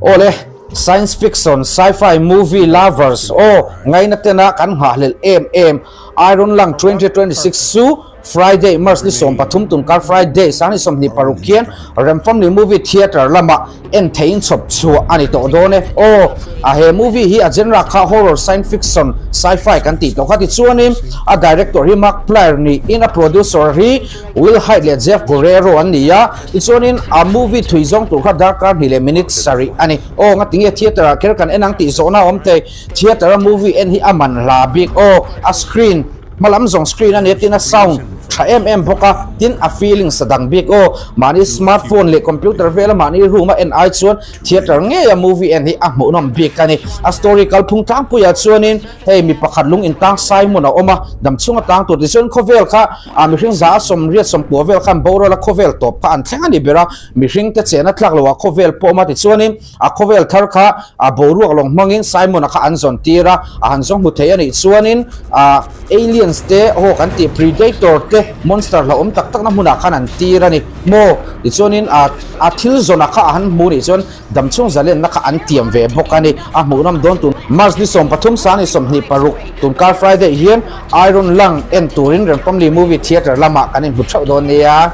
Awle, science fiction, sci-fi movie lovers aw ngaina tena kan nghahhlelh em em Iron Lung 2026 chu Friday, March ni 13 tunkar Friday sang ni 26 khian Remfamli Movie Theatre lamah en theihin chhawp chhuah a ni tawh dawn e. Aw, a he movie hi a genre kha horror, science fiction, sci-fi kan tih tawh kha tichuanin a director hi Mark Plier niin a producer hi Will Hyde leh Jeff Guerrero an ni a, tichuanin a movie thui zawng tur kha darkar hnih leh minute sarih a ni. Aw, ngatinge theatre ah kher kan en ang tih zawhna a awm thei. Theatre a movie en hi a man hla bik. Aw, a screen hma lam zawng screen a nia tin a sound tha em em bawk a, tin a feelings a dang bik. Aw, mahni smartphone leh computer vela mahni room a en ai chuan theatre ngeia movie en hi a hmuhnawm bik a ni. A story kalphung tlangpuiah chuanin hei mi pakhat lung intang Simon a awm a, damchhung a tang tur tichuan khawvel kha A mihring za a 80 90 vel khan boral a khawvel tawp kha an thleng a ni ber a, mihring te chena tlak lo ah khawvel pawh awm a tichuanin a khawvel thar kha a boruak lawng hmangin Simon a kha an zawn tir a, a han zawng hmu thei a nih chuanin a aliens te haw kan tih predator te monster hlauhawm tak tak na hmunah khan an tir a ni maw tichuanin a a thil zawn a kha a han hmu nih chuan Damchhung zalenna kha an tiam ve bawk a ni. A hmuhnawm dawn tun March ni 13 sang ni 26 tunkar Friday hian Iron Lung en turin Remfamly Movie Theatre lamah kan inhmu theuh dawn nia.